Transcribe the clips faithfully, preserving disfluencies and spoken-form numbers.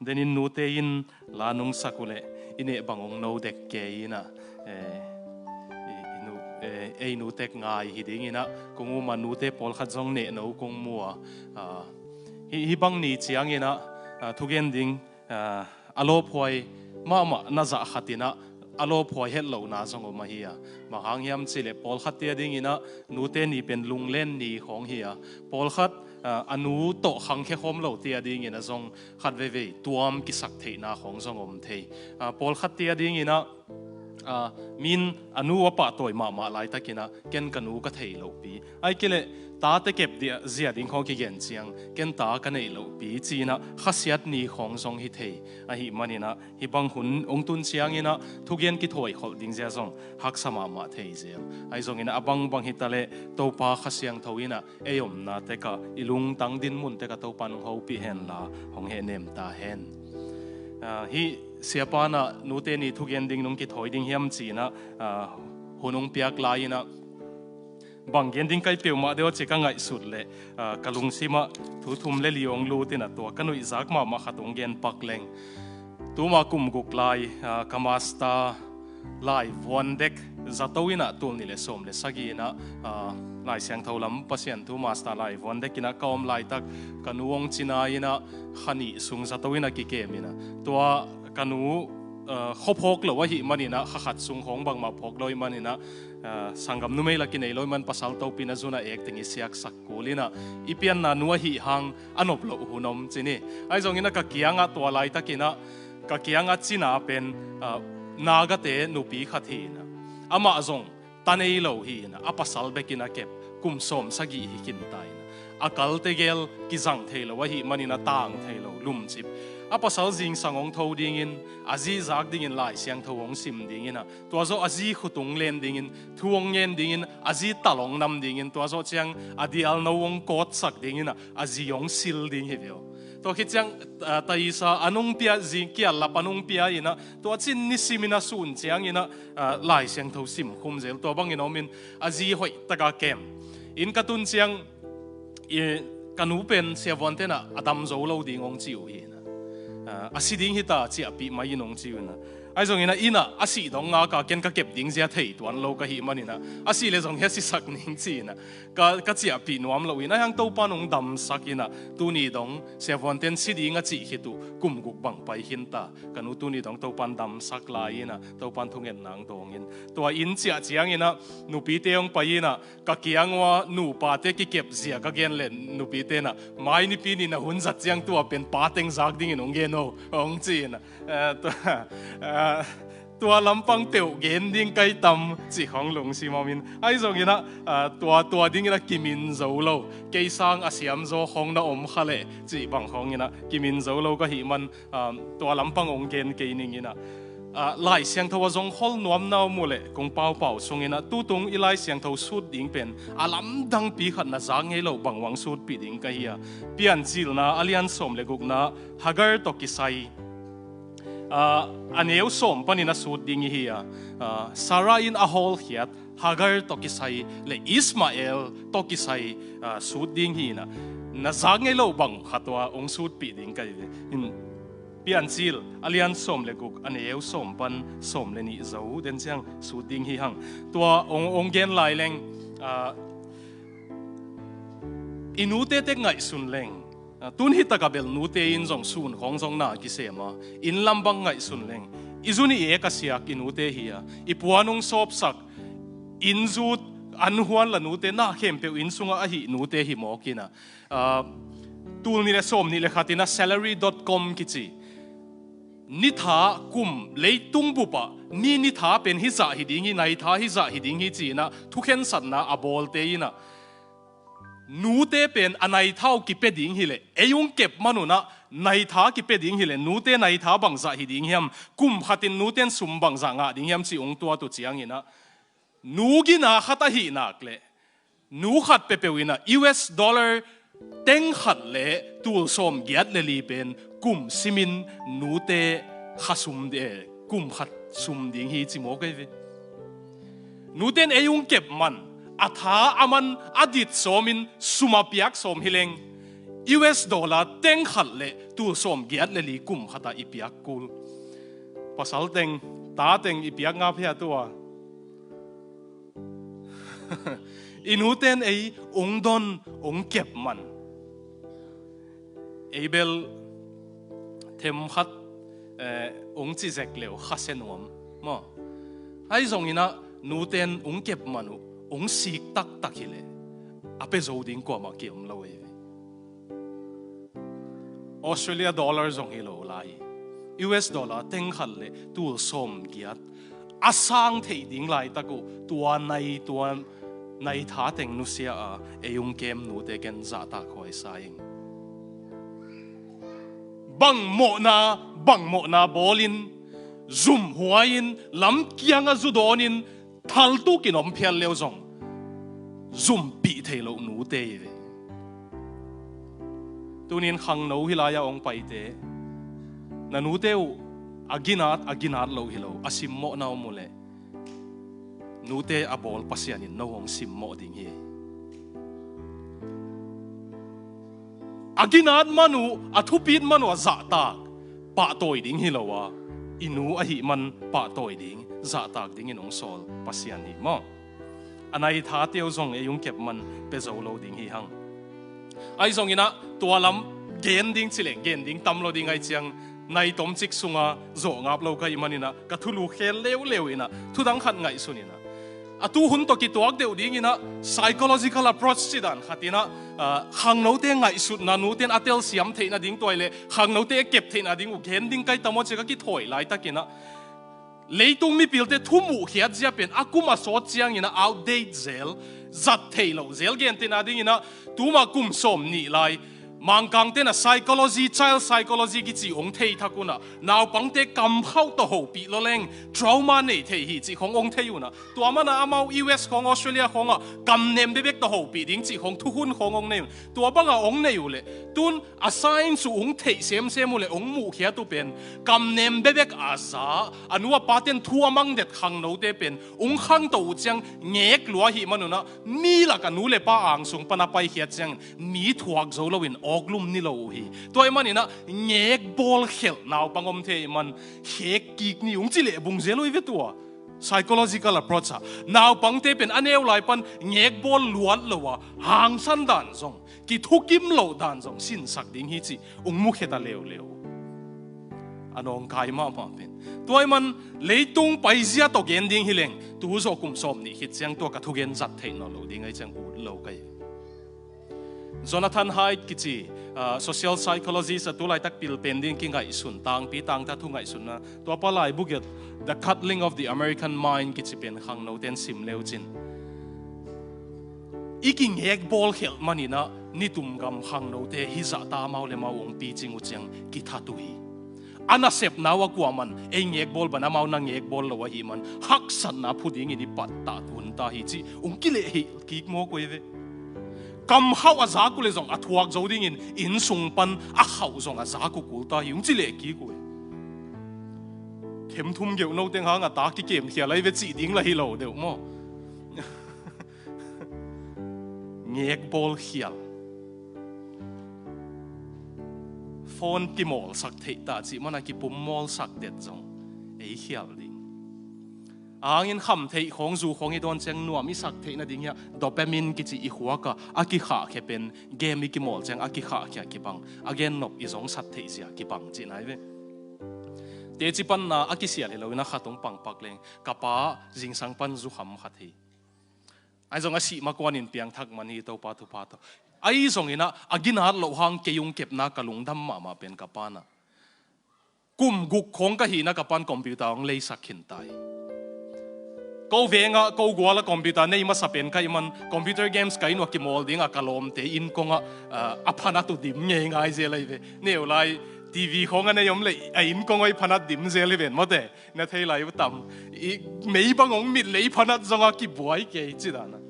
Denin nute in la nungsak uhleh i neh bang hong no dek kei inah, eh, i, i nu, eh, ei nutek ngai hi dinginah kong uma nute pawlkhat zong neh no kong mua. Ah, hi, hi bang ni cianginah, ah, thugen ding, ah, a lawphuai mahmah na zah khatinah a lawphuai hetlohna zong om ahi a. Bang hang hiam cihleh pawlkhat tia dinginah nute ni pen lunglen ni khawng hi a. Pawlkhat, ah, a nu tawh khangkhia khawm lo tia dinginah zong khat veivei tuam kisak theihna khawng zong om thei. Ah, pawlkhat tia dinginah, ah, min a nu a pahtawi mahmah laitakinah ken ka nu ka thei lohpi. Ai kileh tate kep dia, zia ding khawng kigen ciang ken ta ka neih lohpi ci-inah khasiat ni khawng zong hi thei. Ahih maninah hi bang hun hong tun cianginah thugen kithawi kholh ding zia zong haksa mahmah thei zel. Ahi zonginah a bangbang hitaleh Topa Kha Siangtho inah ei omna tekah i lungtang dinmun tekah Topa nong hopih henla hong hehnem ta hen. Ah, hih siapa inah nute ni thugen ding nong kithawi ding hiam ci-inah, ah, hun hong piak lai-inah bang gen ding kai peuhmah deuh ci ka ngaihsut leh, ah, ka lungsimah thu thum le li hong lut inah tua ka nuihzak mahmah khat hong gen pak leng. Tuma kum guk lai, ah, ka master laivuan dek zato inah tul nih le sawm le sagih inah, ah, Lai Siangtho lam Pasian thu master laivuan dek inah ka om laitak ka nu hong cina inah kha nih sung zato inah kikem inah tua ka nu, ah, khuaphawk lo ahih maninah kha khat sung khawng bangmah phawk lo ahih maninah, ah, sanggam numei la kinei lo ahih man pasal topin a zun a ek teng i siaksak kul inah i pianna nu ahih hang a nop loh hun om ci ni. Ahi zonginah ka kiangah tua laitakinah ka kiangah cina pen, ah, Nagate nupi khat hi inah amah zong ta nei lo hi inah a pasal bekin a kep kum sawm sagih hi khinta inah a kalte gel kizang thei lo ahih maninah tang thei lo lumcip. A pasal zingsang hong tho dingin a zi zak dingin Lai Siangtho hong sim dinginah tua zawh a zi khutung len dingin thu hong ngen dingin a zi tal hong nam dingin tua zawh ciang a dialno hong kawtsak dinginah a zi hong sil ding hi veu. Tua khit ciang, ah, taisa a nung pia, zi kial lap a nung pia inah tua cin nisimin a sun cianginah, ah, Lai Siangtho sim khum zel tua bangin a omin a zi hoih taka kem. Inn ka tun ciang i, ka nu pen siavuante'n ah a dam zo lo ding hong ci uh hi inah, ah, a si ding hita ciahpih mai in hong ci uh inah. Ahi zonginah innah a sih dong ngaka ken ka kep ding zia thei tuan lo ka hih maninah a sih le zong hia sisak ning ci inah ka, ka ciahpih nuam lo inah ahi hang Topa'n hong damsak inah tuni dong siavuante'n si ding a cih khit uh kum guk bang pai khinta ka nu tuni dong Topa'n damsak lai inah Topa'n thungetna hong dawngin tua inn ciah cianginah nupite hong pai inah ka kiang ua nupate kikep zia ka gen le nupite'n ah mai nipi ni na hun zat ciang tua pen pa teng zak dingin hong gen o hong ci inah, eh, tua, eh, tua lampang peuh gen ding kai tam cih khawng lungsim a omin ahi zonginah, ah, tua, tua dinginah kimin zo lo kei sang a siamzaw khawng na om kha leh cih bang khawnginah kimin zo lo ka hih man, ah, tua lampang hong gen kei ninginah, ah, Lai Siangtho a zong khol nuamna om uh leh kong paupau sunginah tutung i Lai Siangtho sut ding pen a lamdangpi khat na zak ngei lo bang uang sutpih ding ka hi a. Piancilna a lian sawm le gukna Hagar tawh kisai, ah, a neu sawm panin a sut ding i hi a, ah, Sarah in a hawlkhiat Hagar tawh kisai le Ismael tawh kisai, ah, sut ding hi inah na zak ngei lo bang khat ua hong sutpih ding ka hi ve. In Piancil a lian sawm le guk a neu sawm pan sawm le nih zo den ciang sut ding hi hang. Tua hong, hong gen lai leng, ah, i nute tek ngaihsun leng, ah, tun hi taka bel nute in zong sun khawng zong na kisem a inn lam bang ngaihsun leng i zun i ek a siak i nute hi a, i puan hong sawpsak, inn zut an huan la nute na khempeuh inn sungah ahi nute hi mawk inah, ah, tul nih le sawm nih le khat inah salary dot com kici nitha kum leitung bupah ni nitha pen hizah hi ding hi, naitha hizah hi ding hi ci inah thukhensatna a bawlte inah nute pen a naitha uh kipia ding hileh ei hong kep man unah naitha kipia ding hileh nute naitha bangzah hi ding hiam, kum khatin nute'n sum bangzah ngah ding hiam cih hong tuat uh cianginah nu gina khat ahih nak leh nu khat peuhpeuh inah U S dollar teng khat le tul sawm giat le li pen kum simin nute kha sum de, kum khat sum ding hi ci mawk ei ve. Nute'n ei hong kep man a tha a man a dit sawmin sum a piak sawm hi leng U S dollar teng khat le tul sawm giat le li kum khat ah i piak kul. Pasal teng, ta teng i piak ngap hia tua. I nuten ei ong don, ong kep man. Ei bel them khat, eh, ong ci zek leu khasia nuam maw. Ahi zongin ah nuten ong kep man uh, ong sik taktak hi leh a pia zo ding kuamah ki om lo ei ve. Australia dollar zong hi lo lai, U S dollar teng khat le tul sawm giat a sang theih ding laitak uh, tua nai, tua nai tha teng nusia a ei ong kem nute ken zahtak huai sa ing. Bang mawhna, bang mawhna bawlin, zum huai-in, lamkiang a zu dawnin, thaltukin om phial leu zong zumpih thei loh nute hi ve. Tunin khangno hi lai-a ong paite, na nute uh a ginat, a ginat loh hi lo, a simmawhna om uh leh nute a bawl Pasian in no hong simmawh ding hi. A ginat man uh, a thupit man uh a zahtak pahtawi ding hi lo a, i nu ahih man pahtawi ding, zahtak dingin hong sawl Pasian hi maw. A nai thate uh zong ei ong kep man pia zo lo ding hi hang. Ahi zongin ah tua lam gen ding ci leh gen ding tam lo ding ahi ciang, nai tomcik sunga zawh ngap lo ka hih manin ah ka thulu khel leuleu in ah thudang khat ngaihsun in ah, a tu hun tawh kituak deuh dingin ah psychological approach ci dan khat in ah, ah, khangnote ngaihsutna, nuten a telsiam theihna ding, tua hi leh khangnote kep theihna ding uh gen ding ka hi tam aw ci-a ka kithawi laitakin ah, leitung mipilte thu muhkhiat zia pen a kum a sawt ciangin ah outdate zel, zat theih loh zel, gentehna dingin ah tuma kum sawm nih lai Mangkangte in ah psychology, child psychology kici ong thei thak un ah, naupangte kamkhauh tawh hopih lo leng trauma nei thei hi cih khong ong thei un ah, tua man ah amau U S khong, Australia khong ah kamnem bekbek tawh hopih ding cih khong thukhun khong ong nei un. Tua bang ah ong nei uh leh tun a science uh ong theih semsem uh leh ong muhkhiat uh pen kamnem bekbek a za, a nu a paten thu a mangdet khangnote pen ong khangto uh ciang ngek lua ahih man un ah, mi lak a nu le pa angsung pan a paikhiat ciang mi thuak zo loin awklum ni lo uh hi. Tua ahih manin ah ngek bawlkhelh naupang om thei ahih man khek kik ni ung ci leh bung zel uh hi ve tua. Psychological approach ah naupangte pen a neu lai pan ngek bawl luat lo a, hangsan dan zong, kithukim loh dan zong sinsak ding hi cih ung mukhiat a leuleu. A nawngkai mahmah pen. Tua ahih man leitung paizia tawh gen ding hi leng, tu zawh kum sawm nih khit ciang tua ka thugen zat theih nawn lo ding ahi ciang ut lo ka hi. Jonathan Haidt kici, ah, social psychologist a tu laitak pil pen ding kingaihsun, tangpi tangta thu ngaihsunna, tua pa laibu gelh The Cutting of the American Mind kici pen khangnote in sim le uh cin. I kingek bawlkhelh manin ah nitum gam khangnote hih zahta amau le amau ong picing uh ciang kithat uh hi. A nasepna uh a kuaman ei ngek bawl bang amau na ngek bawl lo ahih man haksatna phu dingin i pattah hun ta hi cih ung kilehhilh kik mawk uh hi ve. Kamkhauh a zak uh leh zong a thuak zo dingin inn sung pan a khauh zong a zak uh kul ta hi ung ci leh kik uh hi. Themthum geuh no teng hang a ta kikem khial ahi ve cih ding lah hi lo deuh maw. Ngek bawl khial. Phone kimawlsak theih ta cih man a kipum mawlsak det zong ei khial ding. A hangin kham theih khawng, zu khawng i dawn ciang nuam i sak theih nading hiah dopamine kici i khuak a, a kikhahkhia pen game i kimawl ciang a kikhahkhia kibang, a gennop i zong sat theih zia kibang cihna hi ve. Teci panna a kisial hi loin a khat hong pangpak leng, ka pa zingsang pan zukham khat hi. Ahi zong a sih ma kuanin piangthak man hi, Topa thupha tawh. Ahi zongin ah a ginat loh hang kei hong kepna ka lungdam mahmah pen ka pa nah. Kum guk khawng ka hihna ka pan computer hong leisak khin ta hi. Ko vengah ko guala computer nei masa pen ka hih man computer games ka inn uah kimawl dingah ka lawmte inn kongah, ah, a phanat uh dim ngeingai zel ahi ve. Neu lai T V khawng a nei om leh a inn kong aw i phanat dim zel hi ven mawte. Na thei lai uh tam. I mei bang hong mit leh i phanat zongah kibuai kei ci danah.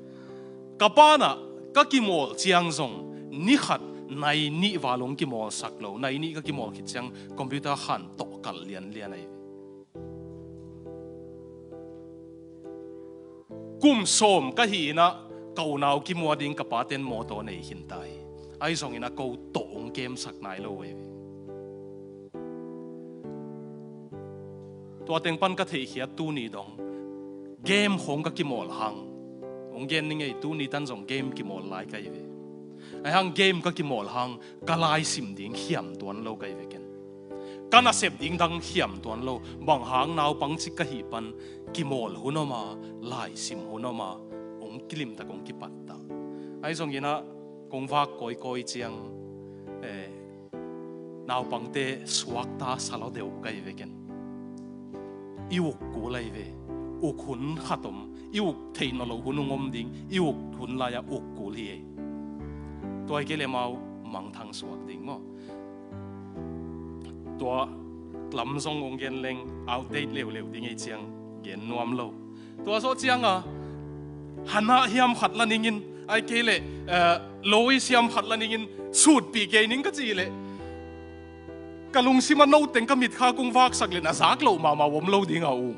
Ka pa nah ka kimawl ciang zong ni khat nai nih val hong kimawlsak lo, nai nih ka kimawl khit ciang computer khan tawh kalh lianlian ahi. Kum sawm ka hih inah ka unau kimua ding ka paten mawtaw nei khin ta hi. Ahi zongin a ko tawh kemsak nai lo uh hi ve. Tua teng pan ka theihkhiat tuni dong game khawng ka kimawl hang, hong gen ni ngei, tuni tan zong game kimawl lai ka hi ve. Ahi hang game ka kimawl hang ka laisim ding khiam tuan lo ka hi ve ken. Ka nasep ding dang khiam tuan lo. Bang hang naupang cik ka hih pan kimawl hun om a, laisim hun om a, hong kilimtak hong kipatta. Ahi zongin ah kong vak kawikawi ciang, eh, naupangte suakta sa lo deuh ka hi ve ken. I uk kul ahi ve. Uk hun khat om, i uk theih nawn loh hun hong om ding, i uk hun lai-ah uk kul hi ei. Tua hi kei leh amau mangthang suak ding maw? Tua lam zong hong gen leng outdate leuleu ding ei ciang gen nuam lo. Tua zawh cianga Hannah hiam khat la ningin, ahih kei leh, eh, Lois hiam khat la ningin sutpih kei ning ka cih leh, ka lungsim a no teng ka mitkha kong vaksak leh na zak loh mahmah om lo ding a um.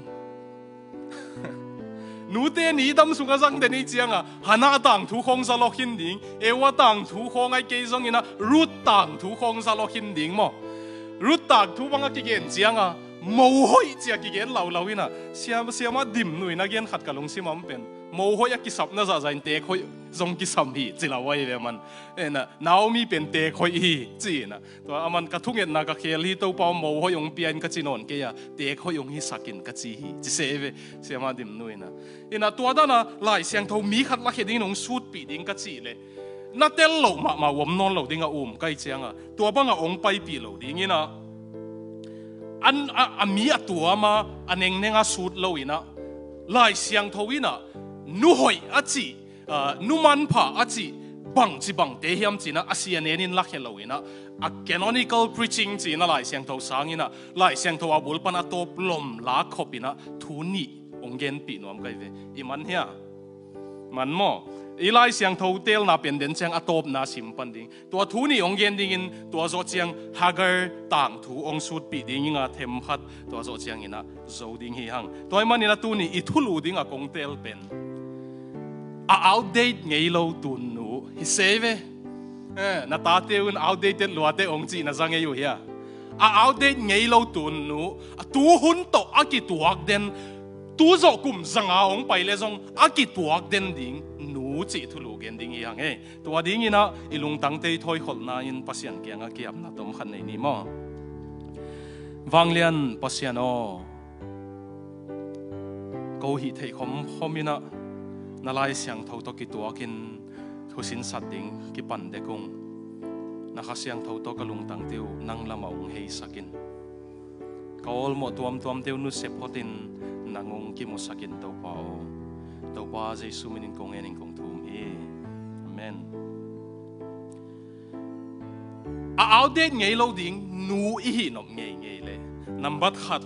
Nute ni dam sung a zang den hi cianga Hannah tangthu khawng za lawkhin ding, Eva tangthu khawng ahih kei zongin ah Ruth tangthu khawng za lawkhin ding maw? Ruth tangthu bang a kigen cianga mohoih ci-a kigen laulau in ah, siam, siamah Dim Nu in a gen khat ka lungsim a om pen, mohoih a kisapna zahzah in teekhoih zong kisam hi ci lau ahi ve man. Ena, Naomi pen teekhoih hi ci in ah, tua aman ka thungetna ka khel hi, Topa aw, mohoih hong pia in ka ci nawn kei a, teekhoih hong hisak in ka ci hi ci se ve, siamah Dim Nu in ah. In ah tua dana Lai Siangtho mi khat lakhia dingin hong sutpih ding ka cih leh na tel loh mahmah om nawn lo ding a um ka hih cianga, tua banga hong paipih lo ding in ah, an, a, a mi a tuam a, a nengneng a sut lo in ah, Lai Siangtho in ah nu hoih a cih, ah, nu manpha a cih bangci bangte hiam ci in ah a sianen in lakhia lo in ah, a canonical preaching ci in ah Lai Siangtho sang in ah, Lai Siangtho a bul pan a tawp lom lak khop in ah thu nih hong genpih nuam ka hi ve. I man hia? Man maw? I Lai Siangtho telna pen den ciang a tawpna sim pan ding. Tua thu nih hong gen dingin, tua zawh ciang Hagar tangthu hong sutpih ding in ah themkhat, tua zawh ciangin ah zo ding hi hang. Tua ahih manin ah tuni i thulu ding a kong tel pen a outdate ngei lo tunnu hi se ve. Eh, na tate un outdated luate hong cih na za ngei uh hia? A outdate ngei lo tunnu, a tuhun tawh a kituak den, tu zawh kum zanga hong pai leh zong a kituak den ding nu cih thulu gen ding hi hang ei. Tua dingin ah i lungtangte i thawikholhna in Pasian kiangah kiapna tom khat nei ni maw? Vanglian Pasian aw, ko hih theih khomkhom in ah na Lai Siangtho tawh kituakin thusinsat ding kipan dek ung. Na Kha Siangtho tawh ka lungtangte uh nang lamah hong heisak in. Ka awlmawh tuamtuamte uh nusep hotin nang hong kimusak in, Topa aw. Topa Jesu minin kong en in kong thum hi. Amen. A outdate ngei lo ding nu i hih nop ngeingei leh, nambat khat,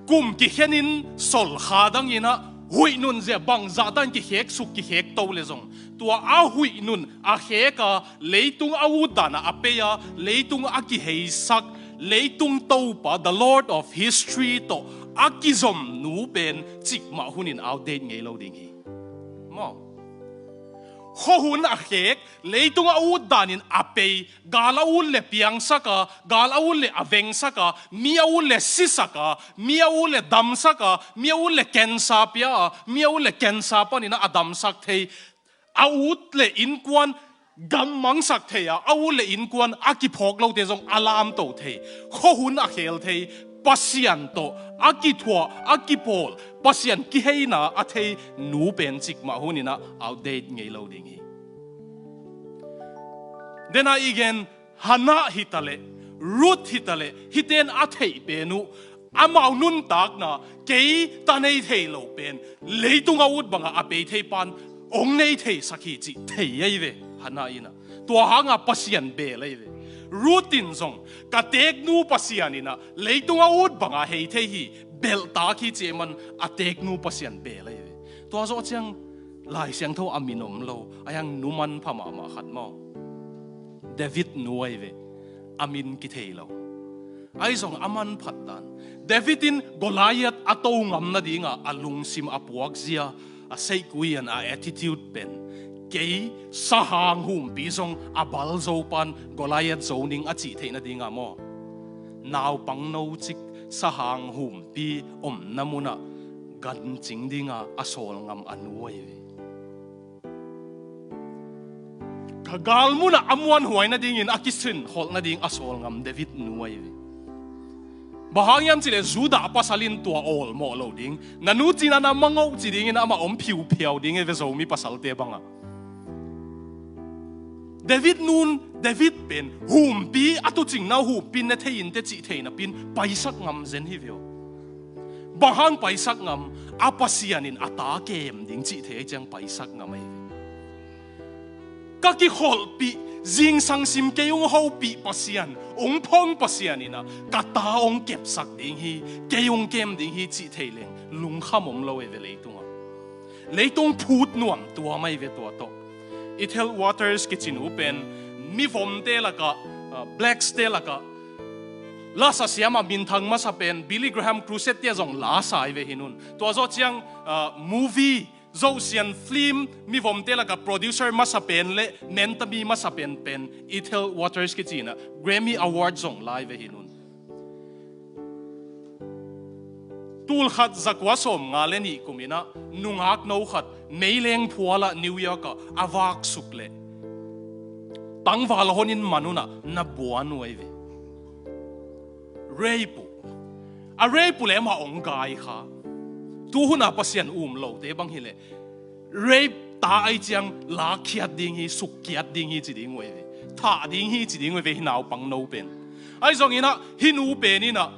kum kikhenin solkha dangin ah huih nun zia bangzah dan kikhek suk kikhek to leh zong, tua a huih nun a khek a, leitung a ut dan ah a pei a, leitung a kiheisak, leitung Topa, the Lord of history tawh a kizom nu pen cikmah hunin outdate ngei lo ding hi. Maw? Khuahun a khek, leitung a ut danin a pei, gal a ut leh piangsak a, gal a ut leh a vengsak a, mi a ut leh sisak a, mi a ut leh damsak a, mi a ut leh cancer pia a, mi a ut leh cancer panin a damsak thei, a ut leh innkuan gammangsak thei a, a ut leh innkuan a kiphawk lote zong a lamto thei, khuahun a khel thei, Pasian tawh a kithuah, a kipawl, Pasian kiheina a thei nu pen cikmah hunin ah outdate ngei lo ding hi. Dena i gen Hannah hitaleh, Ruth hitaleh, hiten a theih pen uh, amau nuntakna, kei ta nei thei lo pen leitung a ut banga a pei thei pan hong nei theisak hi cih thei ahi ve, Hannah in ah. Tua hanga Pasian bel ahi ve. Ruth in zong ka teeknu Pasian in ah leitung a ut banga hei thei hi, belhtak hi cih man a teeknu Pasian bel ahi ve. Tua zawh ciang Lai Siangtho a min om lo, a hiang nu manpha mahmah khat maw? David nu ahi ve. A min kithei lo. Ahi zong a manphat dan, David in Goliath a to ngam nadinga a lungsim a puakzia, a seihkui in a attitude pen kei sahang humpi zong a bal zo pan Goliath zo ning a cih theih nadingah maw, naupang no cik sahang humpi omna munah gancing dinga a sawlngam a nu ahi ve. Ka galmunah a muanhuai nadingin a kisin holh nading a sawlngam David nu ahi ve. Bang hang hiam cihleh Judah pasal in tua awlmawh lo ding, na nu cina na mangoh ci dingin amah om phiuphiau ding ahi ve, Zomi pasalte bangah. David nun, David pen humpi a tucingna uh humpi ne thei in te cih thei napin paisak ngam zen hi ve uh. Bang hang paisak ngam? A Pasian in a ta kem ding cih thei ahi ciang paisak ngam ahi ve. Ka kikholhpih, zingsang sim kei ung hopih Pasian, ung phong Pasian inah ka ta ung kepsak ding hi, kei ung kem ding hi cih thei leng lungkham om lo e ve leitungah. Leitung phut nuam tua mai ve tua tawh. Ethel Waters kici nu pen mivomte lakah, ah, blacks te lakah lasa siam a minthang masa pen, Billy Graham Crusade te zong lasa ahi ve hi nun. Tua zawh ciang, ah, movie, Zosian film mivomte lakah producer masa pen le mentami masa pen pen Ethel Waters kici inah Grammy Award zong la ahi ve hi nun. Tulkhat zakua sawmnga le nih kum inah nungak no khat meileng phualah New York ah a vaksuk leh tangval honin man unah na buan uh ahi ve. Rape uh. A rape uh le amah ong gai kha. Tuhuna Pasian um lote bang hileh rape ta ahi ciang lakkhiat ding hi, sukkhiat ding hi ci ding uh ahi ve. Thah ding hi ci ding uh ahi ve hi naupang no pen. Ahi zong inah hi nu pen inah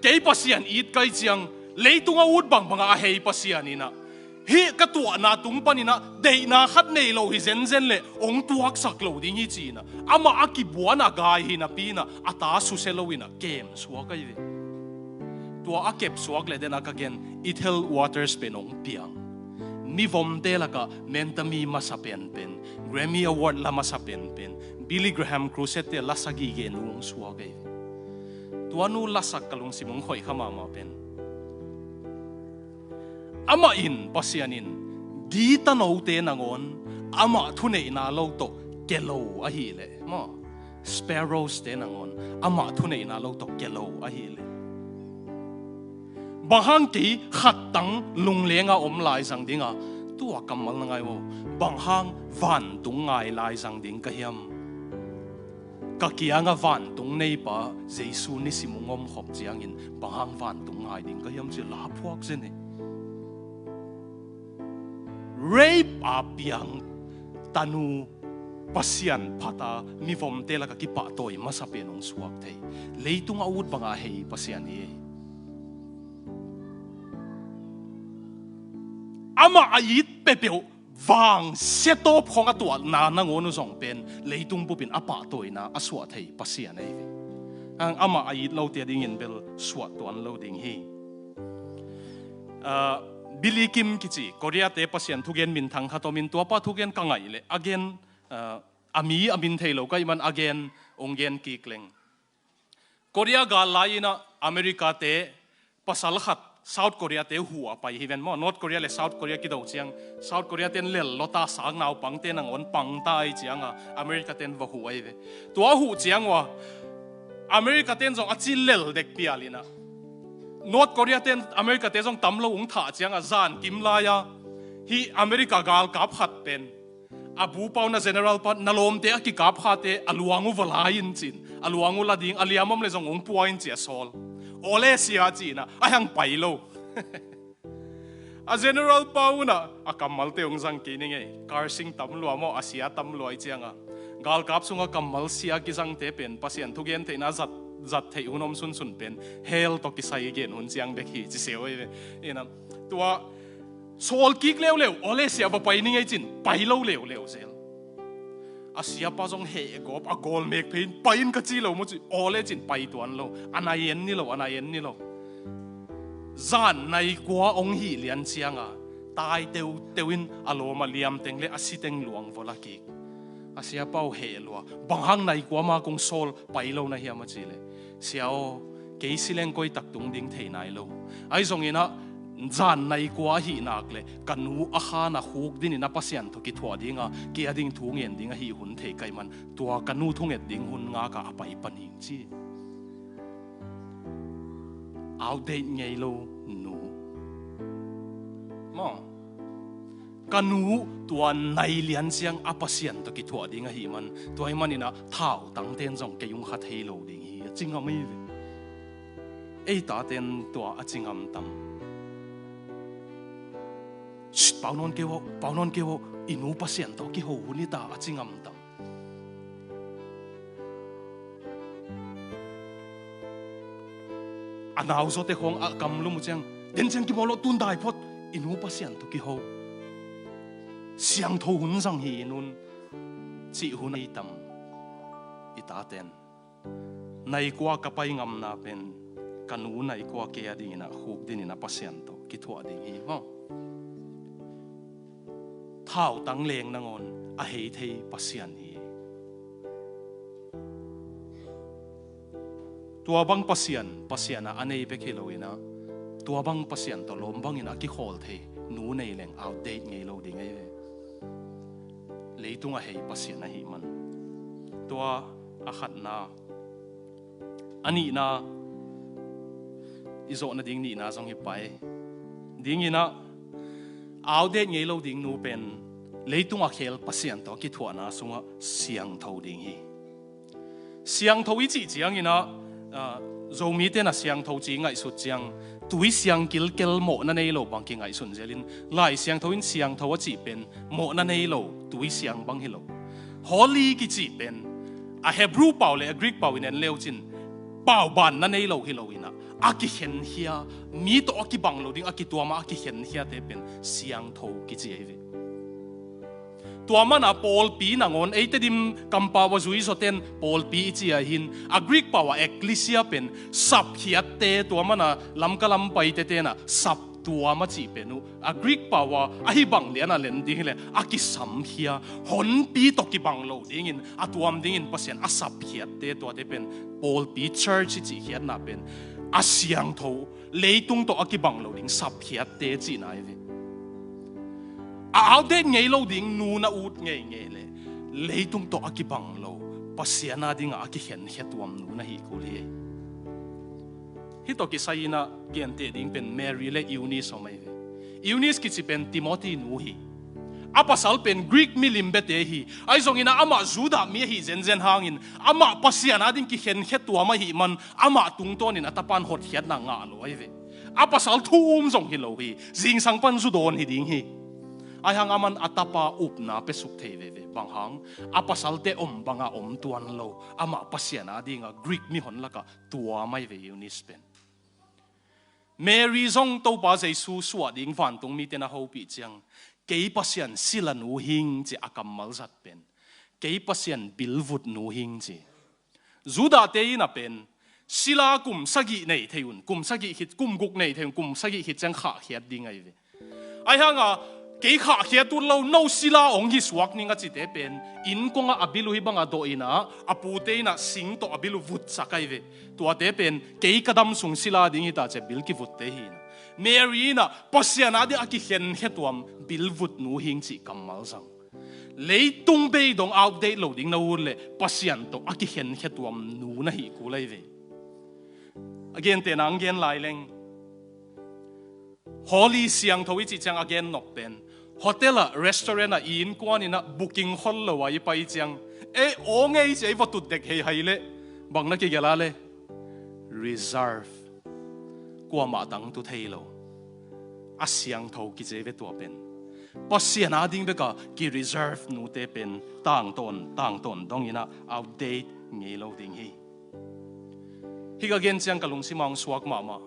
kei Pasian it ka hih ciang leitung a ut bangbangah a hei Pasian inah hih ka tuahna tung paninah deihna khat nei lo hi zenzen leh ong tuaksak lo ding hi ci inah amah a kibuan a gai hi napi inah a ta susia lo inah kem suak ahi ve. Tua a kep suak leh den a ka gen Ethel Waters pen ong piang. Mivomte lakah mentami masa penpen, Grammy Award la masa penpen, Billy Graham Crusade te lasa gige nu ong suak ahi ve. Tua nu lasak ka lungsim ong khoih kha mahmah pen amah in, Pasian in gitanote nangawn amah thuneihna lo tawh ke lo ahileh maw, sparrows te nangawn amah thuneihna lo tawh ke lo ahileh bang hang kei khattang lunglenga om laizang dinga, tua kammal na ngai uh, bang hang vantung ngai laizang ding ka hiam? Ka kianga vantung neipa Jesu nisim ung om khop ciangin bang hang vantung ngai ding ka hiam ci la phuak zen hi. Rape a piang tanu Pasian phata mivomte laka kipahtawi masa pen ong suak thei. Leitung a ut banga hei Pasian hi. Amah a it peuhpeuh vang setawp khong a tuahna nangawn uh zong pen leitung bupin a pahtawina a suah thei Pasian ahi ve. Ang amah a it lote dingin bel suah tuan lo ding hi. Ah, Billy Kim kici Korea te Pasian thugen minthang khat omin tuapa thugen ka ngaih leh a gen, ah, a mi a min thei lo ka ih man a gen ong gen kik leng. Korea gal lai-inah America te pasal khat South Korea te huh a pai hi ven maw. North Korea le South Korea kido ciang South Korea ten lel lota sak naupangte nangawn pangta ahi cianga America ten va huh ahi ve. Tua huh ciang ua America ten zong a ci lel dek pial inah North Korea ten America te zong tam lo ung thah cianga zan kim lai-a hih America galkap khat pen a bupa uh na general pa na lawmte a kikap khate a luang uh va la in cin, a luang uh la ding, a liam om le zong ung pua in ci a sawl. Awle sia ci inah a hang pai lo. A general pa unah a kammalte ung zang kei ning ei. Karsing tam lua maw, a sia tam lua i cianga galkap sunga kammal sia kizangte pen Pasian thugen theihna zat, zat theih hun om sunsun pen hell tawh kisai gen hun ciang bek hi ci seu ei ve. Inah tua sawl kik leuleu, awle sia va pai ning ei cin pai lo leuleu zel. A siapa zong heh gawp a gawl mek phei in pai in ka ci lo maw ci, awle cin pai tuan lo, a nai en ni lo, a nai en ni lo. Zan nai kua ong hih lian cianga tai teuteu in a lawm a liam teng le a si teng luang vawla kik. A siapa uh heh lua, bang hang nai kua ma kong sawl pai lo na hiam a ci le, sia aw, kei si leng koi tak tung ding thei nai lo. Ahi zong inah zan nai kua ahih nak le ka nu a khan a khuk dinin a Pasian tawh kithuah dinga kei a ding thu ngen ding ahi hun thei ka hih man tua ka nu thunget ding hun ngaka a pai pan hing ci. Outdate ngei lo nu. Maw. Ka nu tua nai lian ciang a Pasian tawh kithuah ding ahi man tua hi maninah thautangten zong kei ung kha thei lo ding hi a ci ngam ahi ve. Ei taten tua a ci ngam tam. Shh, pau nawn kei uh, pau nawn kei uh, i nu Pasian tawh kiho hun hi ta a ci ngam tam. A nau zawte khawng a kamlum uh ciang den ciang kimawl lo tun dai phot i nu Pasian tawh kiho. Siangtho hun zang hi i nun cih hun ei tam i taten. Nai kua ka pai ngamna pen ka nu nai kua kei a dingin a khuk dinin a Pasian tawh kithuah ding hi maw. Thautang leng nangawn a hei thei Pasian hi. Tua bang Pasian, Pasian a a nei bek hi loinah tua bang Pasian tawh lawm bangin a kikhawl thei nu nei leng outdate ngei lo ding ahi ve. Leitung a hei Pasian ahi man. Tua a khatna. A nihna i zawh nading nihna zong hi pai dinginah outdate ngei lo ding nu pen leitung a khel Pasian tawh a kithuahna sungah siangtho ding hi. Siangtho i cih cianginah ah, Zomite na siangtho ci ngaihsut ciang tui siang kilkel mawhna nei lo bang kingaihsun zelin Lai Siangtho in siangtho a cih pen mawhna nei lo tui siang bang hi lo. Holy kicih pen a Hebrew pau le a Greek pau in en leucin pau banna nei lo hi loinah a kikhenkhia mi tawh a kibang lo ding a kituama a kikhenkhiate pen siangtho kici ahi ve. Tua mana pawlpi nangawn eite dim kampau a zuizaw ten pawlpi i ci ahin a Greek pau a ekklesia pen sapkhiatte tua mana lamka lampaite tenah sap tuam a cih pen uh a Greek pau a ahi bang liana len ding hileh a kisamkhia honpi tawh kibang lo dingin a tuam dingin Pasian a sapkhiatte tuate pen pawlpi church i cihkhiatna pen a siangtho leitung tawh a kibang lo ding sapkhiatte cihna hi ve. A outdate ngei lo ding nu na ut ngeingei le leitung tawh a kibang lo Pasian a dingah a kikhenkhia tuam nu na hi kul hi. Hih tawh kisai inah genteh ding pen Mary le Eunice om ahi ve. Eunice kici pen Timothy nu hi. A pasal pen Greek milim bete hi. Ahi zonginah amah Judah mi ahi zenzen hangin amah Pasian a ding kikhenkhia tuam ahi man amah tungtawnin a tapan hotkhiatna ngah lo ahi ve. A pasal thu um zong hi lo hi. Zingsang pan zu dawn hi ding hi. Ahi hang aman a tapa upna pesuk thei veve bang hang a pasalte om banga om tuan lo amah Pasian a dinga Greek mihon lakah tuam ahi ve Eunice pen. Mary zong Topa Jesu suah ding vantung mite na hopih ciang kei Pasian sila nu hing ci a kammal zat pen kei Pasian bilvut nu hing ci. Judahte in a pen sila kum sagih nei thei un, kum sagih khit, kum guk nei thei un, kum sagih khit ciang khahkhiat ding ahi ve. Ahi hanga kei khahkhiat ut lo no sila ong hi suak ning a cite pen innkuanga a bil uh hih banga dawh inah a pute inah sing tawh a bil uh vutsak ahi ve. Tuate pen kei ka dam sung sila ding hita cia bil kivutte hi inah Mary inah Pasian a ding a kikhenkhia tuam bilvut nu hing cih kammal zang. Leitung bei dong outdate lo ding na ut le Pasian tawh a kikhenkhia tuam nu na hi kul ahi ve. A gentehna ang gen lai leng holy siangtho i cih ciang a gen nop pen hotel ah restaurant ah i innkuan inah booking khol lo a i pai ciang ei aw ngei cia i va tut dek hei hai le bang na kigelh a le reserve kuamah tangtu thei lo a siangtho kici ve tua pen Pasian a ding beka ki reserve nute pen tangtawn tangtawn dong inah outdate ngei lo ding hi. Hih ka gen ciang ka lungsim a hong suak mahmah.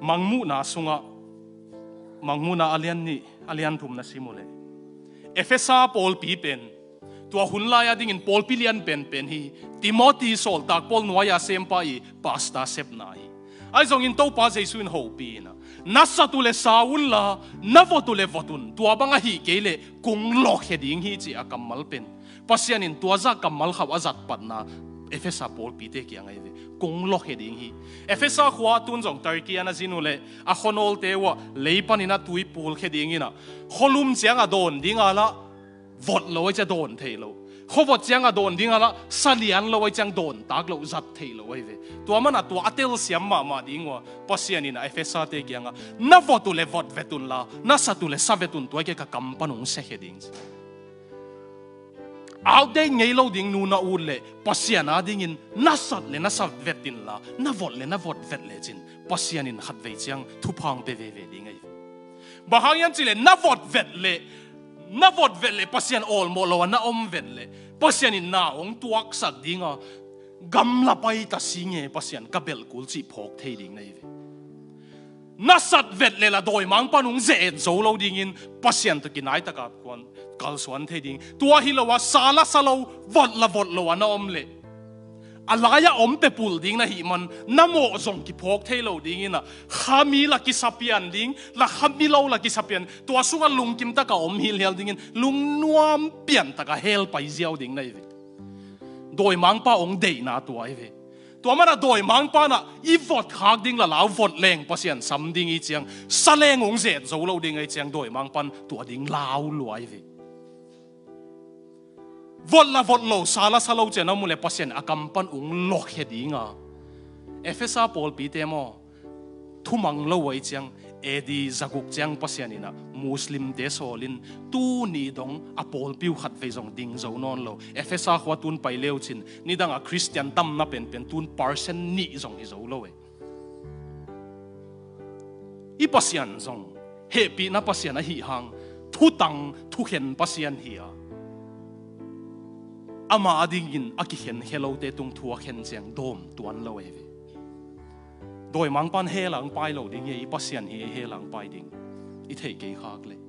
Mangmuhna sungah Mangmuhna a lian nih a lian thum na sim uh leh Efesa pawlpi pen tua hun lai-a dingin pawlpi lian penpen hi. Timothy sawltak Paul nuai-a sempa i pasta sepna hi. Ahi zongin Topa Jesu in hopih inah na sat uh le sa unla na vot uh le vot un, tua bang ahih kei leh kung lawkhia ding hi cih a kammal pen Pasian in tua zah kammal khauh a zatpatna Efesa pawlpite kiang ahi ve. Kong lawkhia ding hi. Efesa khua tun zong Turkey a na zin uh leh a khuanawlte uh ah lei panin a tui pulkhia dingin ah, khualum ciang a dawn ding a lah vot lo ahi ciang dawn thei lo. Khuavot ciang a dawn ding a lah salian lo ahi ciang dawn tak lo, zat thei lo ahi ve. Tua man a tua a telsiam mahmah ding uh a, Pasian in ah Efesate kiangah, na vot uh leh vot vet un la, na sat uh leh sa vet un, tua kei ka kam pan hong siakhia ding. Outdate ngei lo ding nu na ut leh Pasian adingin na sat leh na sat vet in la, na vot leh na vot vet lecin Pasian in khatvei ciang thupha hong pia veve ding ahi. Bang hang hiam cih leh na vot vet leh, na vot vet leh Pasian awlmawh lo a na om vet leh Pasian in na hong tuaksak ding a, gamla pai ta si nge Pasian ka belh kul cih phawk thei ding na hi ve. Na sat vet leh lah dawimangpa'n hong ze-et zo lo dingin Pasian tawh kinai taka kuan kalsuan thei ding. Tua hi lo a, sa lah sa lo, vot lah vot lo a na om leh, a lai-ah om pepul ding na hih man, na mawh zong kiphawk thei lo dingin ah, kha mi lah kisa pian ding, lah kha mi lo lah kisa pian, tua sungah lungkim taka om hilhial dingin lungnuam pian taka hell pai ziau ding na hi ve. Dawimangpa hong deihna tua hi ve. Tua man a dawimangpa'n ah i vot khak ding lah lau, vot leng Pasian sam ding hi ciang, sa leng hong ze-et zo lo ding ahi ciang dawimangpa'n tua ding lau lua hi ve. Vot lah vot lo, sa lah sa lo ciang na om uh leh Pasian a kam pan hong lawkhia ding a. Efesa pawlpite maw, thumang lo ahi ciang, A D zaguk ciang Pasian in ah Muslimte sawlin, tuni dong a pawlpi uh khatvei zong ding zo nawn lo. Efesa khua tun pai le uh cin, nidang a Khristian tamna penpen tun percent nih zong hi zo lo e. I Pasian zong hehpihna Pasian ahih hang, thutang thukhen Pasian hi a, amah adingin a kikhenkhia lote tung thu a khen ciang dawm tuan lo ahi ve. Dawimangpa'n hell ah hong pai lo ding hi, i Pasian hi, hell ah hong pai ding i theih kei khak leh.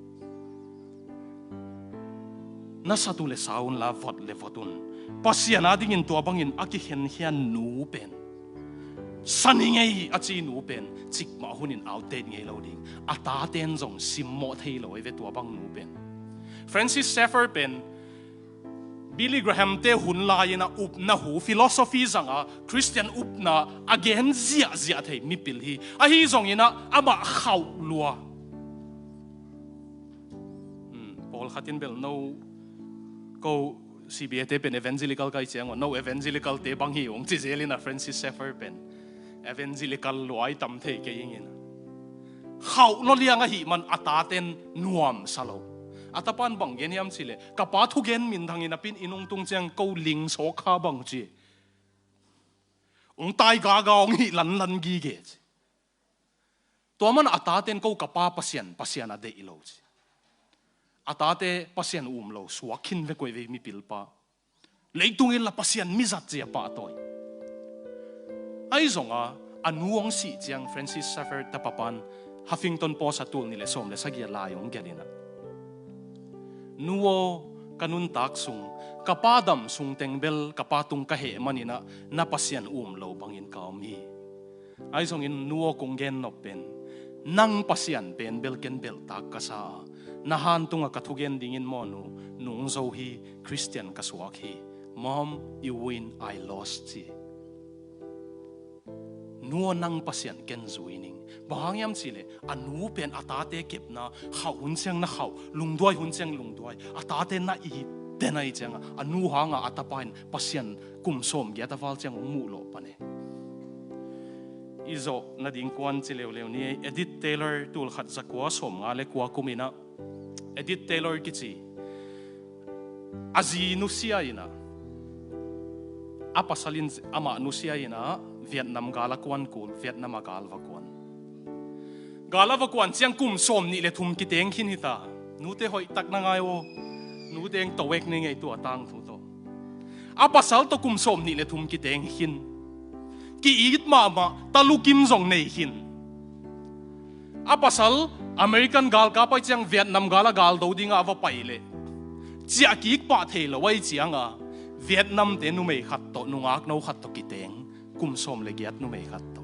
Na sat uh leh sa un la, vot leh vot un. Pasian adingin tua bangin a kikhenkhia nu pen, sa ni ngei a ci nu pen cikmah hunin outdate ngei lo ding. A tate'n zong simmawh thei lo ahi ve tua bang nu pen. Francis Schaeffer pen Billy Graham-te hun lai-in ah upna hu, philosophy zang a, Khristian upna a gen ziahziah thei mipil hi. Ahi zongin ah amah khauh lua. Hmm, pawlkhat in bel no, ko C B A-te pen evangelical ka hih ciang, no evangelical-te bang hi ung ci zel in ah, Francis Schaeffer pen evangelical luai tam thei kei ing in. Khauh lua liang ahih man a tate'n nuamsa lo. A tapa'n bang gen hiam cih leh, ka pa thugen minthang in a pi'n i nungtung ciang ko ling sawk kha bang ci. Ung tai gaga ung hih lanlan gige ci. Tua man a tate'n ko ka pa Pasian, Pasian a deih lo ci. A tate Pasian um lo, suak khin vek uh ei vei mipil pa. Leitung in lah Pasian mizat ci a pahtawi. Ahi zong a, a nu hong sih ciang Francis Xavier tapa pa'n Huffington Post a tul nih leh sawm leh sagih a lai hong gelh in ah, nu aw, ka nuntak sung, ka pa dam sung teng bel ka pa tung ka heh manin ah na Pasian um lo bangin ka om hi. Ahi zongin nu aw, kong gen nop pen, nang Pasian pen bel ken belhtak ka sa a, na han tungah ka thugen dingin maw nu, nungzo hi, Khristian ka suak hi. Mom, you win, I lost ci. Nu aw, nang Pasian ken zui ning. Bang hang hiam cih leh a nu pen a tate kepna, khauh hun ciang na khauh, lungduai hun ciang lungduai, a tate na it den ahih ciangah, a nu hangah a tapa in Pasian kum sawm giat a val ciang hong muh lawh pan e. I zawh nading kuan ci leuleu ni ei. Edith Taylor, tul khat za kua sawm nga leh kua kum in ah, Edith Taylor kici, a zi nusia in ah, a pasal in amah nusia in ah, Vietnam gal a kuan kul, Vietnam a gal va kuan. Gal a va kuan ciang kum sawm nih leh thum kiteng khin hi ta. Nute hoih tak na ngai aw. Nute eng tawek ni ngei tua tangthu tawh. A pasal tawh kum sawm nih leh thum kiteng khin. Ki-it mahmah, talukim zong nei khin. A pasal American galkap ahih ciang Vietnam gal a galdo dingah a va pai leh, ciah kik pah thei lo ahih ciangah Vietnam-te numei khat tawh, nungakno khat tawh kiteng, kum sawm leh giat numei khat tawh.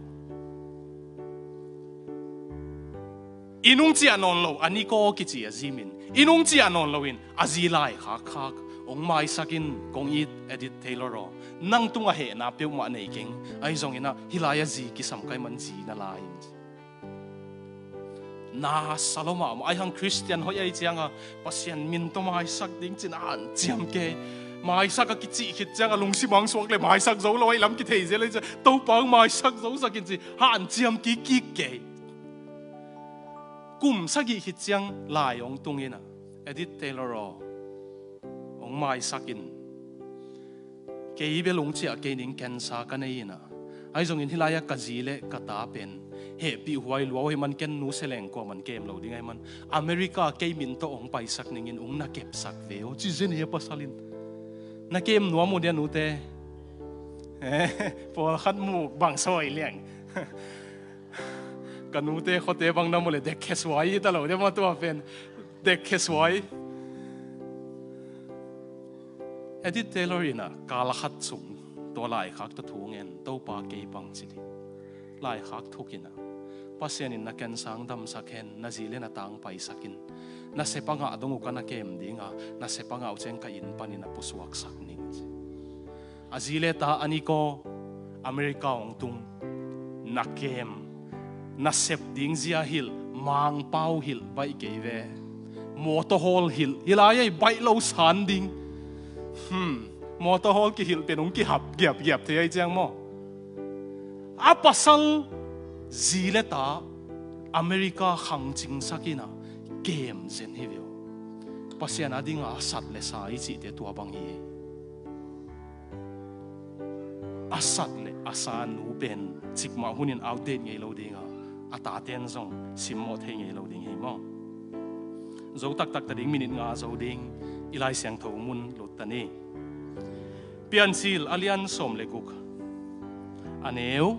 I nung ciah nawn lo, a ni kaw kici a zi min. I nung ciah nawn loin a zi lai khakkhak. Hong maisak in, kong it Edith Taylor aw. Nang tungah hehna peuhmah nei keng. Ahi zongin ah hih lai-ah zi kisam ka hih man zi na la in. Na sa lo mahmah, ahi hang Khristian hoih ahi ciangah Pasian min tawh maisak ding ci-in hanciam kei. Maisak a kicih khit ciangah lungsim hong suak leh maisak zo lo ahih lam kithei zel ahi ciang, Topa hong maisak zo sak in ci hanciam kikkik kei. Kum sagih khit ciang lai hong tung in ah, Edith Taylor aw, hong maisak in. Kei bel hong ciah kei ning, cancer ka nei in ah. Ahi zongin hih lai-ah ka zi le ka ta pen hehpih huai lua uh ahih man ken nu seleng kuaman kem lo ding ahih man America kei min tawh hong paisak ning in, hong na kepsak ve aw ci zen hi a pasal in. Na kem nuam uh dia nute. Eh, pawlkhat muk bang sawi liang. Ka nute khuate bang na mu leh dekkhe suai hi ta lo dia maw tua pen. Dekkhe suai. Edith Taylor in ah kal khat sung tua laikhak tawh thu ngen, Topa kei bang ci ding. Laikhak thuk in ah, Pasian in na cancer hong damsak hen, na zi le na ta hong paisak in. Na sep a ngah dong uh ka na kem ding a, na sep a ngah uh ciang ka inn panin a pusuaksak ning ci. A zi le ta a nik aw, America hong tung. Na kem, na sep ding zia hilh, Mangpau hilh baih kei ve. Mawtawhawl hilh, hih lai-ah i baih lo san ding. Hmm, mawtawhawl kihilh pen hong kihap giapgiap thei ahi ciang maw. A pasal zi le ta America khangcingsak in ah kem zen hi ve aw. Pasian a dingah a sat le sa i cihte tua bang hi. A sat le a sa nu pen cikmah hunin outdate ngei lo ding a, a taten zong simmawh thei ngei lo ding hi maw. Zo taktak ta ding, minit nga zo ding, i Lai Siangtho mun lut ta ni. Piancil a lian sawm le guk, a neu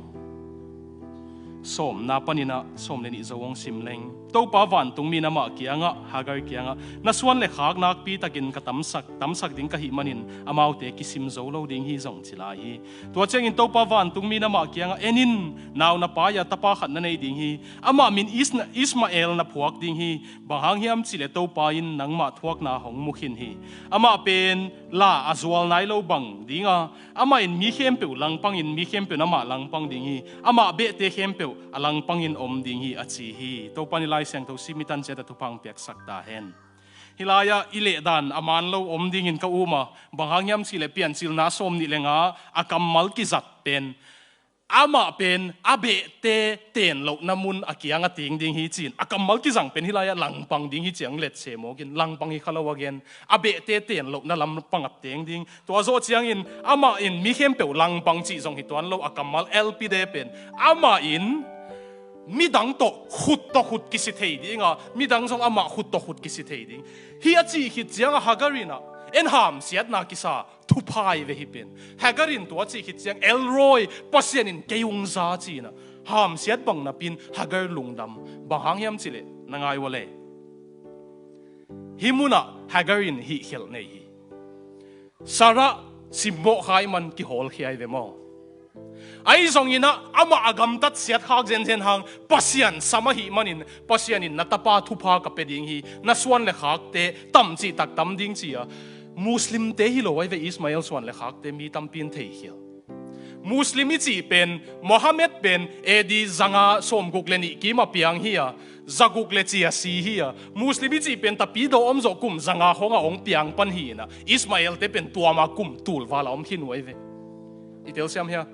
sawmna panin ah sawm le nih zo hong sim leng. Topa vantungmi in amah kiangah, Hagar kiangah, na suan le khak nakpi takin ka tamsak, tamsak ding ka hih manin amaute kisim zo lo ding hi zong ci lai hi. Tua ciangin Topa vantungmi in amah kiangah, en in, nau na pai a, tapa khat na nei ding hi. Amah min Is-, Ismael na phuak ding hi. Bang hang hiam cihleh Topa in nangmah thuakna hong mu khin hi. Amah pen la a zual nai lo bang ding a, amah in mi khempeuh langpangin mi khempeuh in amah langpang ding hi. Amah behte khempeuh a langpangin om ding hi, a ci hi. Topa in i Lai Siangtho sim i tan ciat a thupha hong piaksak ta hen. Hih lai-ah i lehdan a man lo om dingin ka um a, bang hang hiam cihleh Piancilna sawm nih le nga a kammal kizat pen amah pen a behte ten lohna mun a kiang a teng ding hi ci-in a kammal kizang pen hih lai-ah langpang ding hi ci-in hong let se mawk in, langpang hi kha lo a gen. A behte ten lohna lampang a teng ding. Tua zawh ciangin amah in mi khempeuh langpang cih zong hi tuan lo, a kammal Elpide pen amah in midang tawh khut tawh khut kisi thei ding a, midang zong amah khut tawh khut kisi thei ding hi a cih khit ciangah Hagar in ah en, hamsiatna kisa thupha hi ve hih pen. Hagar in tua cih khit ciang El Roi, Pasian in kei hong za ci-in ah hamsiat bang napi-in Hagar lungdam. Bang hang hiam cihleh, na ngai ua le, hih munah Hagar in hih khialh nei hi. Sarah simmawh kha ahih man kihawlkhia hi ve maw. Ahi zongin ah amah a gamtat siatkhak zenzen hang Pasian sam ahih manin Pasian in na tapa thupha ka pia ding hi, na suan le khakte tam cihtak tam ding ci a. Muslimte hi lo ahi ve, Ismael suan le khakte mi tampi in theikhial. Muslim i cih pen, Mohammed pen A D zanga sawmguk le nih kim a piang hi a, zaguk le cia si hi a. Muslim i cih pen Tapidaw om zawh kum zanga khawngah hong piang pan hi-in ah, Ismaelte pen tua ma kum tul val a om khin uh ahi ve. I telsiam hia?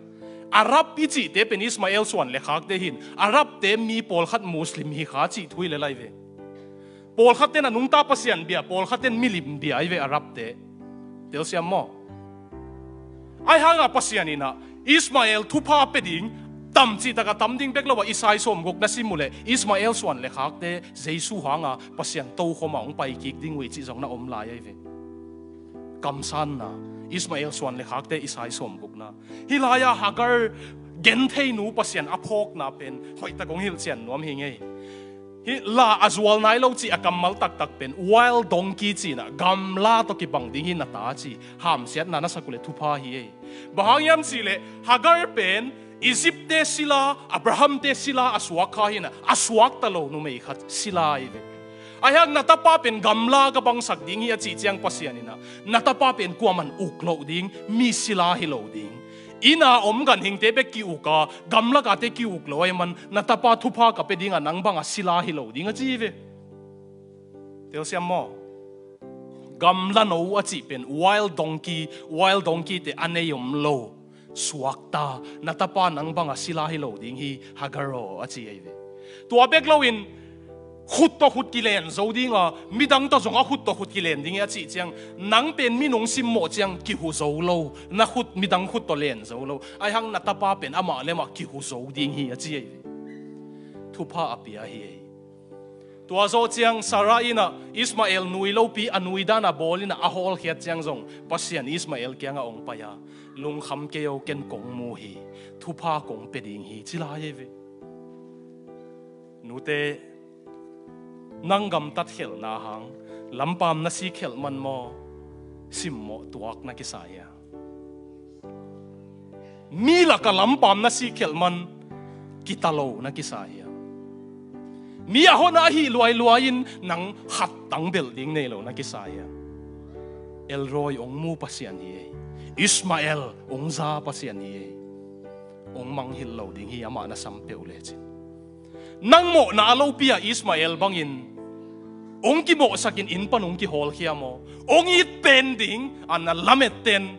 Arab i cihte pen Ismael suan le khakte hi-in, Arabte mi pawlkhat Muslim hi kha cih thu hi lel ahi ve. Pawlkhat ten a nungta pasian bia, pawlkhat ten milim bia ahi ve Arabte. Telsiam maw? Ahi hangah Pasian in ah Ismael thupha pia ding, tam cihtak a tam ding bek lo a, Isai sawmguk na sim uh leh Ismael suan le khakte Jesu hanga Pasian tokhom a hong pai kik ding uh hi cih zong na om lai ahi ve. Kamsanna, Ismael suan le khakte Isai sawmgukna. Hih lai-ah Hagar gentheinu Pasian a phawkna pen hoihtak hong hilhcian nuam hi ngei. Hih la a zual nai lo cih a kammal taktak pen wild donkey ci-in ah, gamla tawh kibang ding hi na ta ci, hamsiatna na sak uh leh thupha hi ei. Bang hang hiam cihleh Hagar pen Egyptte sila, Abrahamte sila a suak kha hi-in ah, a suakta lo numei khat sila ahi ve. Ahi hang na tapa pen gamla ka bangsak ding hi a cih ciang Pasian in ah, na tapa pen kuaman uk loh ding, mi sila hi lo ding. Inn a om ganhingte bek ki-uk a, gamlak a te ki-uk lo ahih man na tapa thupha ka pia ding a, nang bang a sila hi lo ding a ci hi ve. Telsiam maw? Gamla no a cih pen wild donkey, wild donkey te a nei om lo. Suakta, na tapa nang bang a sila hi lo ding hi, Hagar aw, a ci ahi ve. Tua bek loin, khut tawh khut kilen zo ding a, midang tawh zong a khut tawh khut kilen ding hi a cih ciang, nang pen mi nung simmawh ciang kihu zo lo, na khut midang khut tawh len zo lo. Ahi hang na tapa pen amah le amah kihu zo ding hi a ci ahi ve. Thupha a pia hi ei. Tua zawh ciang Sarah in ah Ismael nui lopi a nui dan a bawl in ah a hawlkhiat ciang zong Pasian Ismael kiangah hong pai a, lungkham kei o, ken kong mu hi, thupha kong pia ding hi, ci lai ei ve. Nute, nang gamtat khelhna hang lampam na sik khelh man maw, simmawh tuak na kisa hia? Mi laka lampam na sik khelh man kita lo na kisa hia? Mi a hon a ahih luailuai in nang khat tang belh ding nei lo na kisa hia? Elroy hong mu Pasian hi ei. Ismael hong za Pasian hi ei. Hong mangngilh lo ding hi, amah na sam peuh lecin. Nang mawhna a lopi a Ismael bangin hong kimawhsakin inn pan hong kihawlkhia maw? Hong it pen ding a na lametten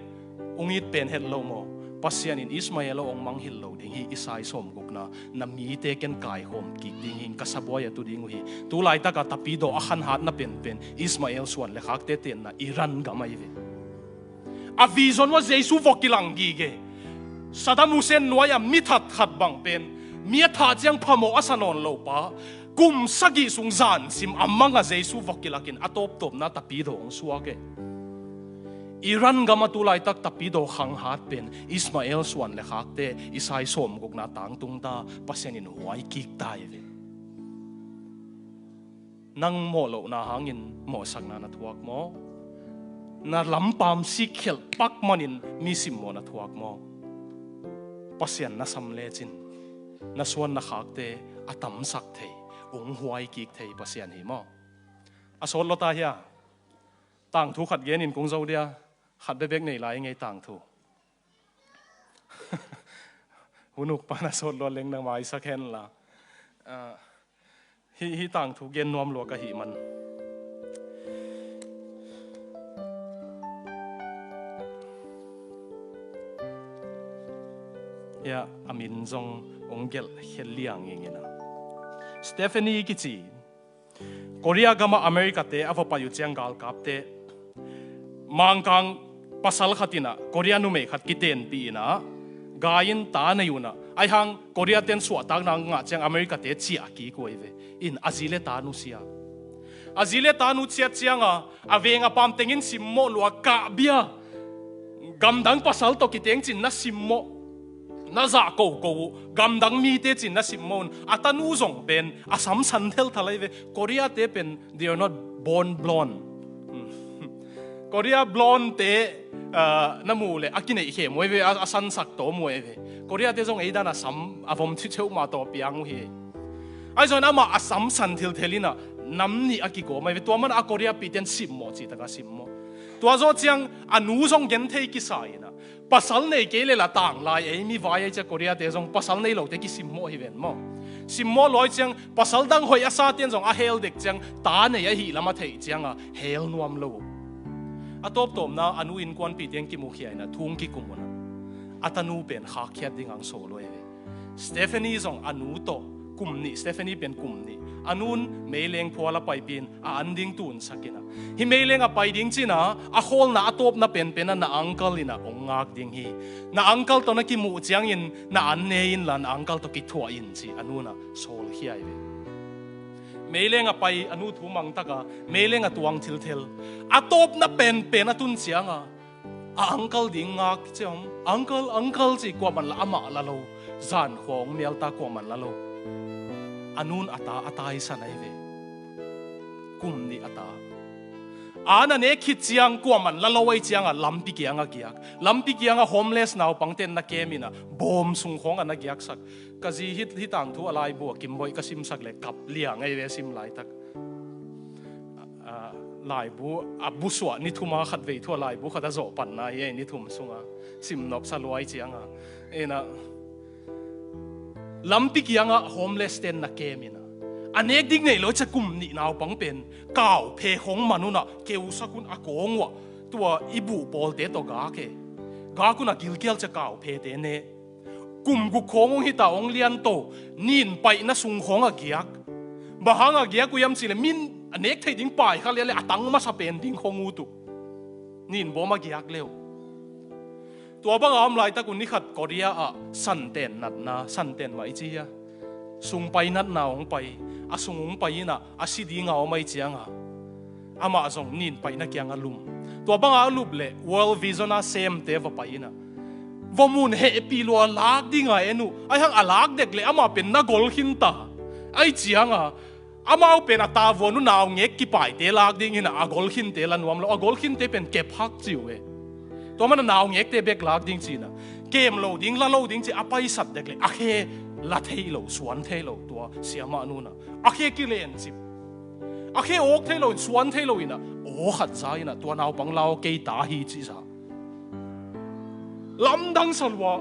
hong it pen het lo maw? Pasian in Ismael aw hong mangngilh lo ding hi, Isai sawmgukna, na mite ken kaikhawm kik ding hi, ka sabuai a tu ding uh hi. Tu laitaka tapidaw a khanhatna penpen Ismael suan le khakte tenna Iran gam ahi ve. A vision uh a Jesu vok kilang gige. Saddam Hussein nuai a mi that khat bang pen, mi a thah ciang phamawh a sa nawn lo pa, kum sagih sung zansim a mang a Jesu vok kilakin a tawptawpna tapidaw hong suak e. Iran gam a tu laitak tapidaw khanghat pen Ismael suan le khakte, Isai sawmgukna tangtung ta, Pasian in huai kik ta hi ve. Nang mawh lohna hangin mawhsakna na thuak maw? Na lampam sikkhelh pak manin mi simmawh na thuak maw? Pasian na sam lecin na suan na khakte a tamsak thei, hong huai kik thei Pasian hi maw? A sawt lawta hia? Tangthu khat genin kong zo dia, khat bebek nei lai ngei tangthu. Hun uk pan a sawt lua leng nang maisak hen la. Ah, hi, hi tangthu gen nuam lua ka hih man. Ya, a min zong hong gelh khel liang ing ina. Stephanie kici. Korea gamah America-te a va pai uh ciang galkapte, Mangkang pasal khat inah Korea numei khat kitenpih inah, gai in ta nei unah, ahi hang Korea-ten suahtakna ngah ciang America-te ciah kik uh ahi ve. In a zi le ta nusia. A zi le ta nusiat cianga a veng a pam tengin simmawh lua, kahbia gamdang pasal tawh kiteng cin na simmawh, na zah koko uh, gamdang mite cin na simmawh un. A tanu zong pen a samsan thelthal ahi ve. Korea-te pen they are not born blonde. Korea blonde-te, ah, na muh leh a kineihkhem uh ahi ve, a, a sansak tawm uh ahi ve. Korea-te zong ei dan a sam a vom thitheuh mah tawh piang uh hi. Ahi zongin amah a samsan thilthel inah nam nih a kigawm ahi ve. Tua manah a Korea pihten simmawh cihtak a simmawh. Tua zawh ciang a nu zong genthei kisa inah, pasal nei kei le la tang lai ei mi vai ahi ciah Korea-te zong pasal nei lote kisimmawh hi ven maw? Simmawh lua ciang pasal dang hoih a saten zong a hel dek ciang ta nei ahih lam a theih cianga hel nuam lo uh. A tawptawpna a nu innkuanpihte hong kimukhia inah thu hong kikum unah, a tanu pen khakkhiat ding hong sawl uh ahi ve. Stephanie zong a nu tawh kum nih, Stephanie pen kum nih, a nun meileng phual a paipih in a an ding tunsak inah, hih meileng a pai ding cinah a khawlna a tawpna penpenah na uncle inah hong ngak ding hi. Na uncle tawh na kimuh ciangin na an ne inla na uncle tawh kithuah in ci a nunah sawlkhia hi ve. Meileng a pai a nu thu mangtaka meileng a tuang thilthel a tawpna penpen a tun cianga a uncle ding ngak ciang, uncle, uncle ci kuaman la amah la lo, zankhua hong mialta kuaman la lo. A nun a ta a taisan ahi ve. Kum nih a ta. A na nek khit ciang kuaman la lo ahi cianga lampi kianga giak. Lampi kianga homeless naupangten na kem inah bawm sung khawngah na giaksak. Ka zi hih, hih tangthu a laibu a kimboih ka simsak le kap liang ahi ve sim laitak. laibu a busuah ni thuma khatvei thu a laibu khat a zawh patna hi ei, ni thum sunga simnop sa luai cianga. Ina lampi kiangah homeless ten na kem ina, a nek ding nei lo cia kum nih naupang pen kauphe khong man unah keusak un a kawng uah tua i buh pawlte tawh gak e. Gak un a gilkial cia kauphete ne. Kum guk khawng hong hita hong lianto, nin paihna sung khawng a giak. Bang hang a giak uh hiam cihleh min a nek theih ding pai kha lian le a tang masa pen ding khawng ut uh. Nin bawm a giak leu. Tua banga om laitak uh ni khat Korea ah santen natna, santen mah i ci hia, sung pai natna hong pai, a sung hong pai ina a si dinga om ai cianga amah zong nin paihna kiang a lum. Tua banga a lup le World Vision a semte va pai ina va mun hehpih lua lak dinga en uh. Ai hang a lak dek le amah pen na gol khinta ai cianga amau pen a tavuan uh naungek kipaite lak ding hina a gol khinte la nuam lo, a gol khinte pen kep hak ci uh e. Tua mana naungekte bek lak ding cina kem lo ding la lo ding ci a paisat dek le a khe la thei lo, suan thei lo tua siamah nuna a khe kilen cip. A khe awk thei lo in suan thei lo ina aw khat za ina tua naupang lau kei ta hi ci za. Lamdang sa lua.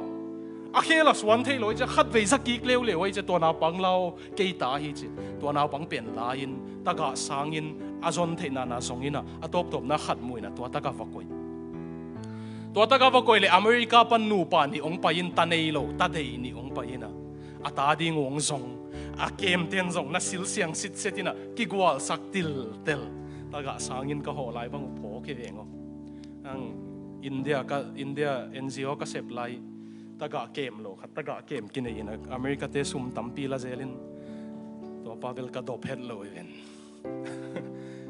A khe la suan thei lo i cia khatvei za kik leuleu i cia tua naupang lau kei ta hi ci. Tua naupang pen la-in tagah sangin a zon theih nana zong ina a tawptawpna khat mu ina tua tagah va koih. Tua tagah va koih le America pan nupa nih hong pai in ta nei lo ta dei nih hong pai ina a ta ding uh hong zong. A kemten zong na silsiang sitset ina kigualsak tiltel. Tagah sangin ka hawh lai bang uh phawk hi veng aw. Ang India ka, India N G O ka sep lai tagah kem lo khat tagah kem kinei in America te sum tampi la zelin tua pa bel ka dop het lo i ven.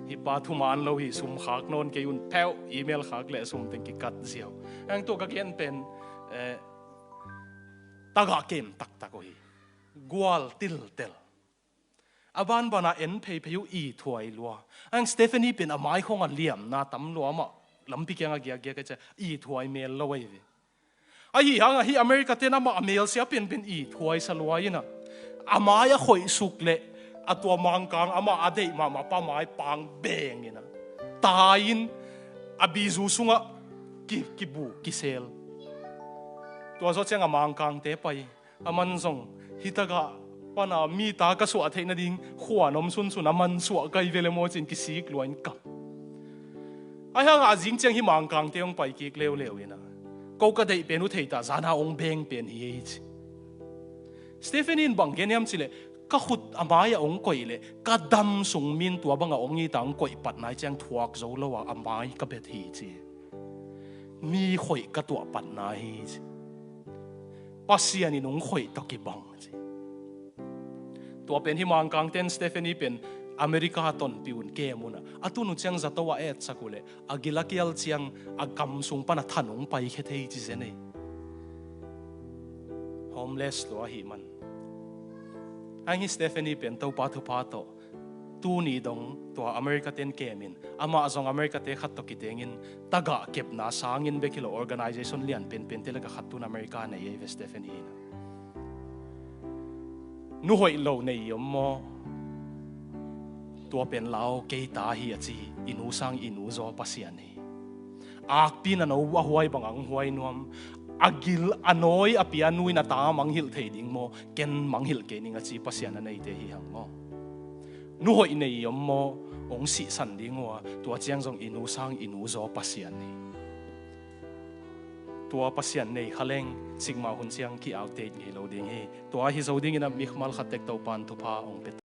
Hi pa thuman lo hi, sum khak nawn kei un pheuh, email khak le sum teng kikat ziau. Ang tua ka gen pen eh, tagah kem taktak uh hi. Gual tiltel. A banbana en pheiphei uh ithuai lua. Ang Stephanie pen a mai khong a liamna tam lua mah lampi kiang a giakgiak a cia ithuai mel lo ei ve. Ahi hang ahi America ten amah a melsia penpen ithuai sa lua ina a mai a khoih suk le a tua mangkang amah a deih mahmah pa mai pang beng ina tai in a bizu sungah ki, kibu kisel. Tua zaw ciang a mangkangte pai a man zong hitagah pana mi ta ka suah theih nading khuan om sunsun a man suah kai vele maw cin kisik luain kam. Ai hangah a zing ciang hi mangkangte hong pai kik leuleu ina ko ka deih pen uh theita zana hong beng pen hi ei ci. Stephanie in bang gen hiam cileh ka khut a mai-ah hong koih leh ka dam sung min tua bangah hong ita hong koih patna i ciang thuak zo lo a a mai ka bet hi ci. Mi khoih ka tuah patna hi ci. Pasian in hong khoih tawh kibang ci. Tua pen hi mangkangten Stephanie pen America tonpih un kem una a tun uh ciang zato a etsak uh leh a gil a kial ciang a kam sung pan a than hong paikhia thei ci zen ei. Homeless lua ahih man. Hang hi Stephanie pen Topa thupha tawh tuni dong tua America ten kemin amah zong America te khat tawh kitengin tagah kepna sangin bek hi lo organization lian penpente laka khat tun America nei ei ve Stephanie hi na. Nu hoih lo nei om maw? Tua pen lau kei ta hi a ci. I nu sang i nu zaw Pasian hi. Akpi na no a huai bang ang huai nuam. A gil a nawi a pia nu in a ta manghilh thei ding maw? Ken manghilh kei ning a ci Pasian a neite hi hang maw? Nu hoih nei om maw? Ong sihsan ding uh a tua ciang zong i nu sang i nu zaw Pasian hi. Tua Pasian nei kha leng cikmah hun ciang ki-auteit ngei lo ding hi. Tua hi zo dingin a mikmal khat tek Topan thupha ong pia.